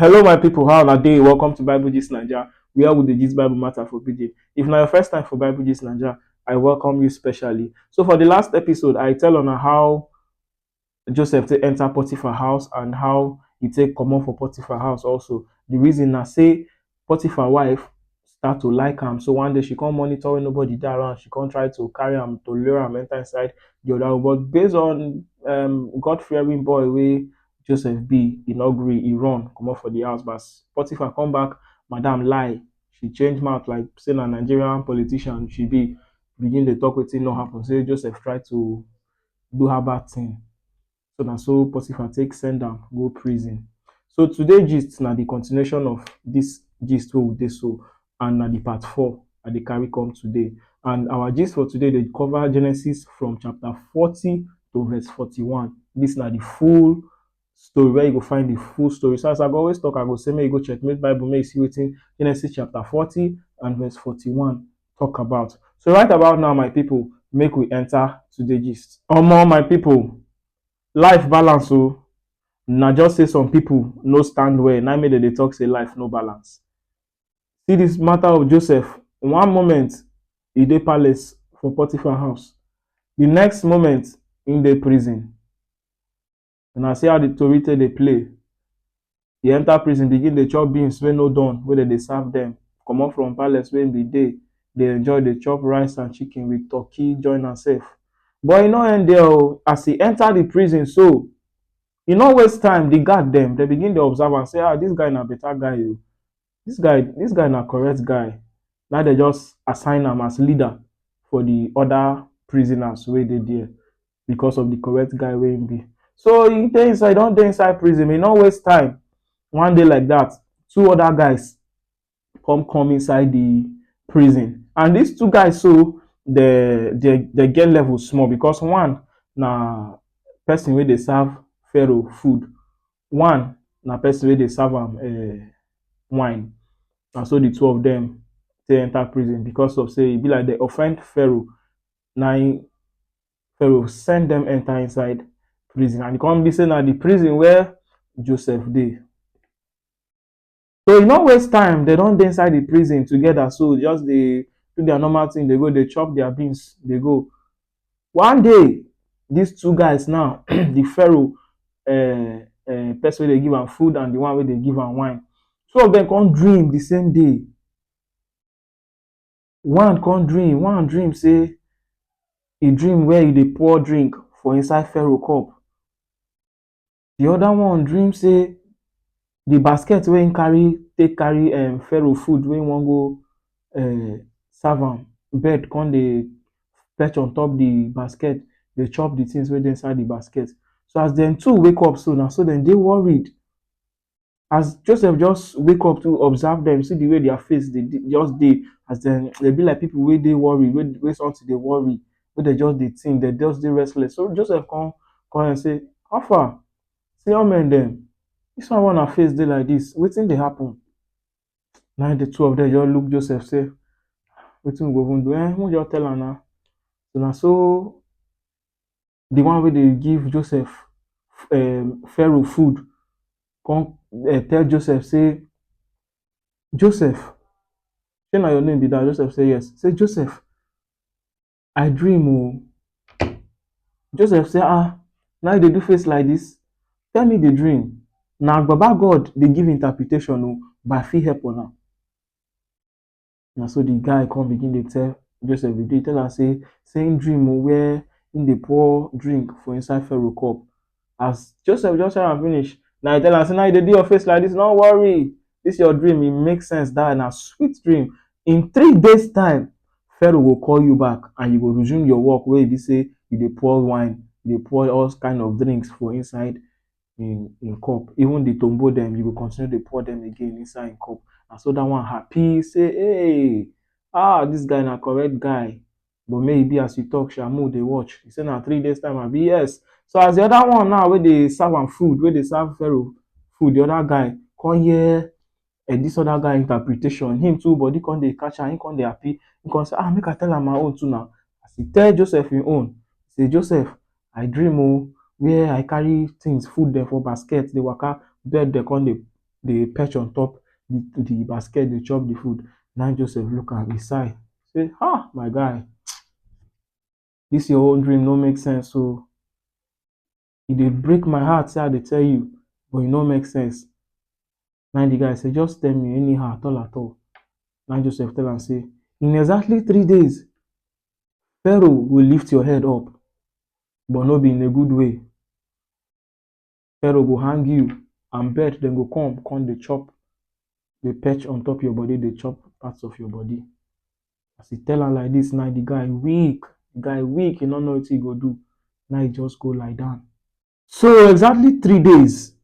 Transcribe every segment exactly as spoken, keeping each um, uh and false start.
Hello, my people. How are they? Welcome to Bible Gist Nigeria, where we dey gist Bible matter for pidgin. If na your first time for Bible Gist Nigeria, I welcome you specially. So for the last episode, I tell on how Joseph take enter Potiphar house and how he take comot for Potiphar house also. The reason na say Potiphar wife start to like am. So one day she come monitor when nobody dey around. She come try to carry am to lure am enter inside the other room. But based on um, God-fearing boy wey Joseph be, he no gree, he run comot for the house. But Potiphar come back, madam lie. She change mouth like say na Nigerian politician she be, begin dey talk wetin no happen. Say Joseph try to do her bad thing. So na so Potiphar take send am go prison. So today gist na the continuation of this gist wey we dey so, and na the part four I dey carry come today. And our gist for today dey cover Genesis from chapter forty to verse forty-one. This na the full story where you go find the full story. So as I go always talk, I go say make you go checkmate Bible, make you see wetin Genesis chapter forty and verse forty-one talk about. So right about now, my people, make we enter today gist. Omo, my people, life balance o. Na just say some people no stand well, na make dem dey talk say life no balance. See this matter of Joseph. One moment, he dey palace for Potiphar house. The next moment, he dey prison. Una see how the tori take dey play. He enter prison, begin dey chop beans wey no done, wey dem dey serve dem. Comot from palace wey he be dey, dey enjoy, dey chop rice and chicken with turkey join am sef. But e no end there o. As he enter the prison so, e no waste time. The guard dem, dem begin dey observe am, say, "Ah, this guy na better guy o. This guy, this guy na correct guy." Na dem just assign am as leader for the other prisoners wey dey there because of the correct guy wey he be. So he dey inside, don dey inside prison, e no waste time. One day like that, two other guys come come inside the prison. And these two guys so, they, they, they get level small because one na person wey dey serve Pharaoh food, one na person wey dey serve am um wine. Na so the two of them take enter prison because of say e be like they offend Pharaoh. Na im Pharaoh send them enter inside prison, and e come be say na the prison where Joseph dey. So e no waste time, they don dey inside the prison together, so just dey do their normal thing, dey go dey chop their beans, dey go. One day, these two guys now, the Pharaoh um um person wey dey give am food and the one wey dey give am wine, two of them come dream the same day. One come dream, one dream say e dream where e dey pour drink for inside Pharaoh cup. The other one dream say the basket wey he carry take carry um Pharaoh food wey he wan go um serve am, bird come dey perch on top the basket, dey chop the things wey dey inside the basket. So as dem two wake up so, na so dem dey worried. As Joseph just wake up to observe them, see the way their face dey dey- just dey, as dem dey be like people wey dey worry, wey wey something dey worry, wey dem just dey think, dem just dey restless. So Joseph come come and say, "How far? See how men dem? This one wey una face dey like this, wetin dey happen?" Na the two of them just look Joseph say, "Wetin we go even do? Eh, we just tell am now." So na so the one wey dey give Joseph um Pharaoh food come um tell Joseph say, "Joseph, shey na your name be that?" Joseph say, "Yes." Say, "Joseph, I dream o." Joseph say, "Ah, now you dey do face like this? Tell me the dream. Na Baba God dey give interpretation o, but I fit help una." Na so the guy come begin dey tell Joseph the dream, tell am say say him dream o, where him dey pour drink for inside Pharaoh cup. As Joseph just tell am finish, na he tell am say, "Now you dey do your face like this, no worry. This your dream, e make sense, that na sweet dream. In three days time, Pharaoh go call you back and you go resume your work wey e be say you dey pour wine, you dey pour all kind of drinks for inside him him cup. Even the tombo dem, you go continue dey pour dem again inside him cup." Na so that one happy say, "Hey, ah, this guy na correct guy. But make e be as you talk sha, make we dey watch." He say, "Na three days time, abi?" "Yes." So as the other one now wey dey serve am food, wey dey serve Pharaoh food, the other guy come hear um this other guy interpretation. Him too body come dey catch am, him come dey happy. Him come say, "Ah, make I tell am my own too now." As he tell Joseph him own, he say, "Joseph, I dream o, where I carry things, food dem for basket, dey waka, bird dem come dey dey perch on top the, the basket, dey chop the food. Na Joseph look am, he sigh, say, "Ah, my guy, this your own dream no make sense. So e dey break my heart, say I dey tell you, but e no make sense." Na the guy say, "Just tell me anyhow, at all, at all." Na Joseph tell am say, "In exactly three days, Pharaoh will lift your head up, but no be in a good way. Pharaoh go hang you, and bird dem go come, come dey chop, dey perch on top your body, dey chop parts of your body." As he tell am like this, now the guy weak. The guy weak, he no know wetin he go do. Now he just go lie down. So exactly three days,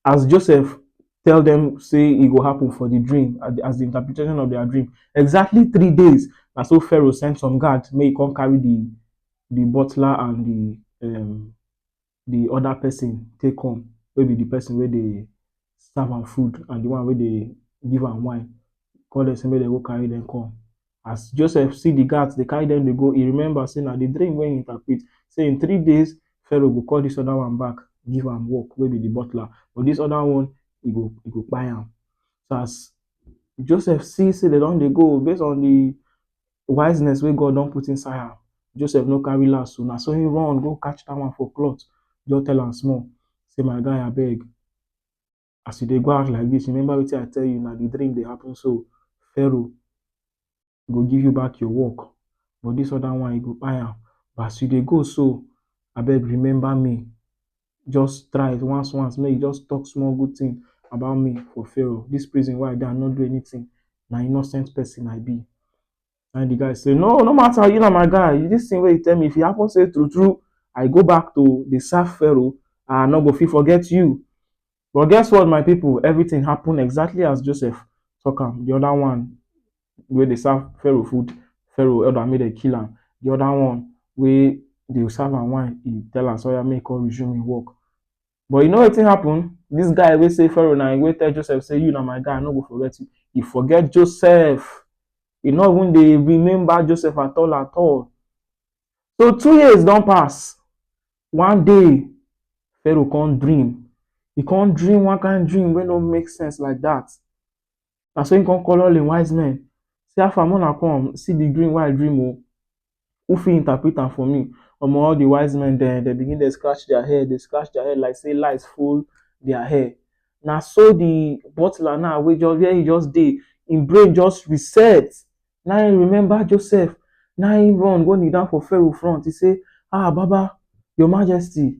as Joseph tell them say e go happen for the dream, as the interpretation of their dream, exactly three days, na so Pharaoh send some guard make he come carry the the butler and the um, the other person take come, wey be the person wey dey serve am food and the one wey dey give am wine. Call them say make dem go carry them come. As Joseph see the guards dey carry them dey go, he remember say na the dream wey he interpret, say in three days Pharaoh go call this other one back, give am work, wey be the butler, but this other one, he go he go kpai am. So as Joseph see say dem don dey go, based on the wiseness wey God don put inside am, Joseph no carry last, so na so he run go catch that one for cloth, just tell am small, say, "My guy, abeg, as you dey go out like this, remember wetin I tell you, na the dream dey happen so. Pharaoh go give you back your work, but this other one, you go kpai am. But as you dey go so, abeg, remember me. Just try it once, once. Make you just talk small good thing about me for Pharaoh. This prison where I dey, I no do anything. Na innocent person I be." And the guy say, "No, no matter, you na my guy. This thing wey you tell me, if e happen say true, true, I go back to dey serve Pharaoh, I no go fit forget you." But guess what, my people? Everything happen exactly as Joseph talk am. The other one wey dey serve Pharaoh food, Pharaoh order make dem kill am. The other one wey dey serve am wine, he tell am say, "Oya, make he come resume him work." But you know wetin happen? This guy wey say Pharaoh na him wey tell Joseph say, "You na my guy, I no go forget you," he forget Joseph. He no even dey remember Joseph at all, at all. So two years don pass. One day, Pharaoh come dream. He come dream one kind dream wey no make sense like that. Na so he come call all him wise men. Say, "How far, make una come see the dream wey I dream o. Who fit interpret am for me?" Omo, all the wise men dem, dem begin dey scratch their head, dey scratch their head like say lice full their hair. Na so the butler now, wey just, where he just dey, him brain just reset. Now he remember Joseph. Now he run go kneel down for Pharaoh front. He say, "Ah, Baba, your majesty,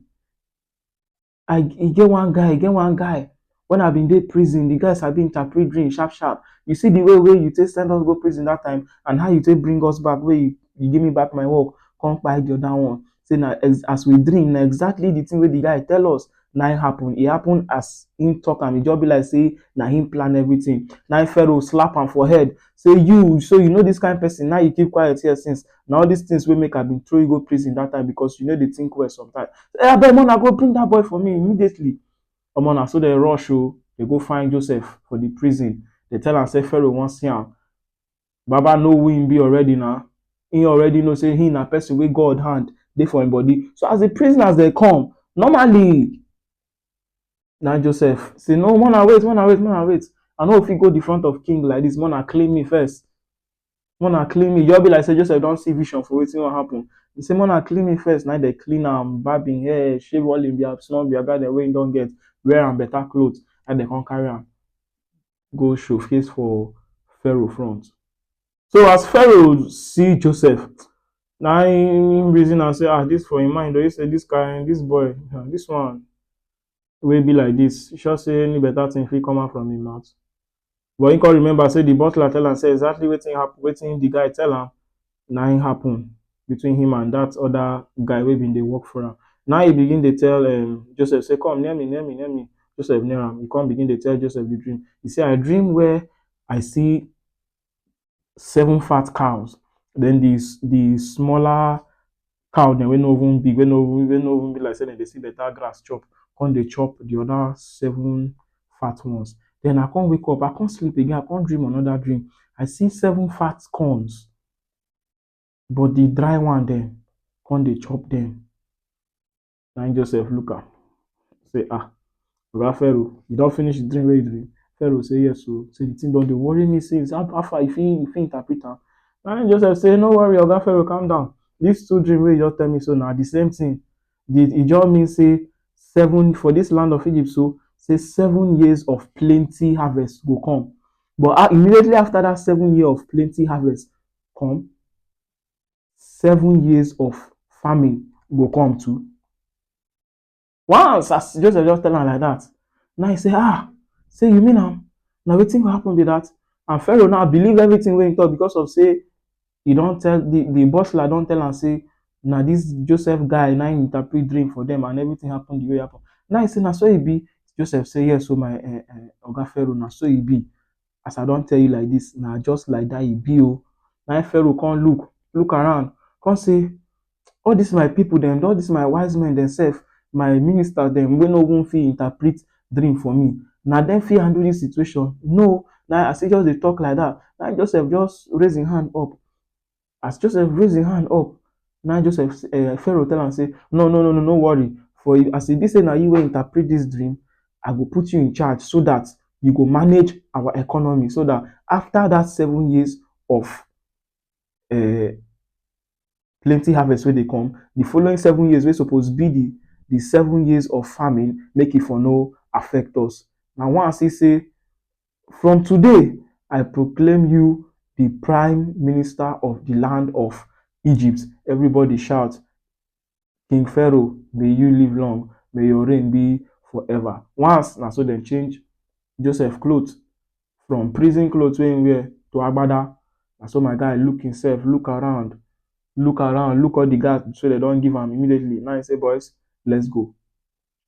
I, e get one guy, e get one guy. When I been dey prison, the guy sabi interpret dream sharp sharp. You see the way wey you take send us go prison that time and how you take bring us back, wey you, you give me back my work, come kpai the other one." Say na ex-, as we dream, na exactly the thing wey the guy tell us, na it happen. E happen as him talk am. E just be like say na him plan everything. Na Pharaoh slap am for head. Say, "You, so you know this kind person, now you keep quiet here since. Na all these things wey make I been throw you go prison that time because you no dey think well sometimes." "Eh, abeg, make una go bring that boy for me immediately." Omo, na so dem rush o. Dem go find Joseph for the prison. Dem tell am say Pharaoh wan see am. Baba know who him be already na. He already know say he na person wey God hand dey for him body. So as the prisoners dey come, normally, na Joseph say, "No, make una wait, make una wait, make una wait. I no fit go the front of king like this. Make una clean me first. Make una clean me." Just be like say Joseph don see vision for wetin wan happen. He say, "Make una clean me first." Na dem clean am, barb him hair, shave all him beard, small beard wey him don get, wear am better cloth, and dem come carry am go showcase for Pharaoh front. So as Pharaoh see Joseph, na him reason am say, ah, this for him mind, oh, he say, "This kind, this boy, ah, this one wey be like this, sure say any better thing fit come out from him mouth." But he come remember say the butler tell am say exactly wetin happen, wetin the guy tell am, na him happen between him and that other guy wey been dey work for am. Now he begin dey tell, um, Joseph say, "Come near me, near me, near me." Joseph near am. He come begin dey tell Joseph the dream. He say, "I dream where I see seven fat cows. Then the s-, the smaller cow dem wey no even big, wey no, wey no even be like say dem dey see better grass chop, come dey chop the other seven fat ones. Then I come wake up, I come sleep again, I come dream another dream. I see seven fat corns, but the dry one dem come dey chop them." Na him Joseph look am, say, "Ah, "Oga Pharaoh, you don finish the dream wey you dream?" Pharaoh say, "Yes o." Say, "The thing don dey worry me since. How, how far you fit, you fit interpret am?" Na him Joseph say, "No worry, Oga Pharaoh, calm down. These two dream wey you just tell me so, na the same thing." The, e just mean say seven, for this land of Egypt, so say seven years of plenty harvest go come. But, ah, immediately after that seven year of plenty harvest come, seven years of famine go come too. Once, as Joseph just tell am like that, now he say, "Ah, say you mean am? Na wetin go happen be that?" And Pharaoh now believe everything wey he talk, because of say he don tell the, the butler don tell am say na this Joseph guy na him interpret dream for them and everything happen the way e happen. Now he say, "Na so e be?" Joseph say, "Yes, so my, eh, eh, Oga Pharaoh, na so e be. As I don tell you like this, na just like that e be o." Now Pharaoh come look, look around, come say, "All this my people dem, all this my wise men themselves, my ministers dem wey no even fit interpret dream for me, na dem fit handle this situation? No." Now as he just dey talk like that, now Joseph just raise him hand up. As Joseph raise him hand up, now Joseph, uh, Pharaoh tell am say, "No, no, no, no, no worry. For you, as e be say na you wey interpret this dream, I go put you in charge so that you go manage our economy, so that after that seven years of, uh, plenty harvest wey dey come, the following seven years wey suppose be the, the seven years of famine, make e for no affect us." Now once he say, "From today, I proclaim you the prime minister of the land of Egypt." Everybody shout, "King Pharaoh, may you live long. May your reign be forever." Once, na so dem change Joseph cloth from prison cloth wey he wear to agbada. Na so my guy look himself, look around, look around, look all the guys wey dem don give am immediately. Now he say, "Boys, let's go."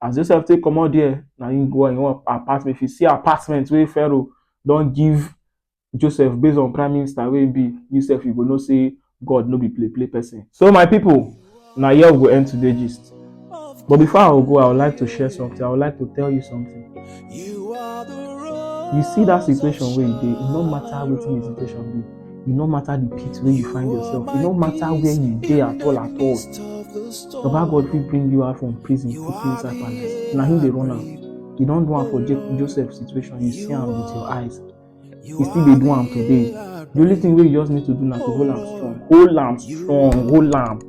As Joseph take comot there, na him go him own apartment. If you see apartment wey Pharaoh don give Joseph based on prime minister wey be, you sef you go know say God no be play play person. So my people, na here we go end today gist. But before I go, I would like to share something. I would like to tell you something. You see that situation wey you dey, e no matter wetin the situation be, e no matter the pit wey you find yourself, e no matter where you dey at all at all, Baba God fit bring you out from prison, put you inside palace. Na him dey run am. He don do am for Jo-, Joseph situation. You see am with your eyes. He still dey do am today. The only thing wey you just need to do na to hold am strong. Hold am strong. Hold am.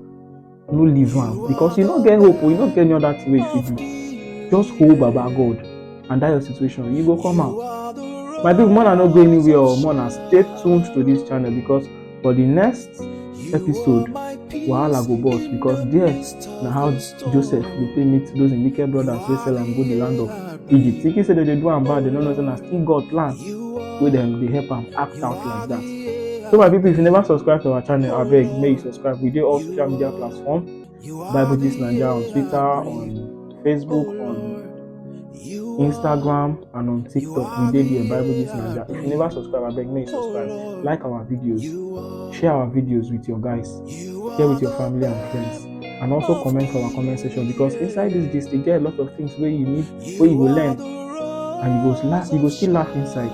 No leave am, because you no get hope o. You no get any other thing wey you fit do. Just hold Baba God and that your situation, you go come out. My people, make una no go anywhere o. Make una stay tuned to this channel, because for the next episode, wahala go burst, because there na how Joseph go take meet those him wicked brothers wey sell am go the land of Egypt. Thinking say dem dey do am bad, dem no know say na still God plan wey dem dey help am act out like that. So my people, if you never subscribe to our channel, abeg make you subscribe. We dey all social media platform, Bible Gist Naija, on Twitter, on Facebook, on Instagram, and on TikTok. We dey there, Bible Gist Naija. If you never subscribe, abeg make you subscribe. Like our videos, share our videos with your guys, share with your family and friends, and also comment for our comment section, because inside this gist, you get a lot of things wey you need, wey you go learn, and you go laugh, you go still laugh inside.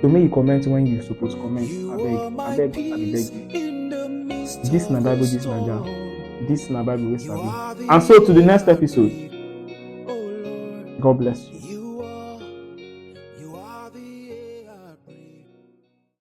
So make you comment when you suppose comment. Abeg, abeg, I dey beg you. This na Bible Gist Naija. This na Bible wey sabi. And so to the next episode. God bless you.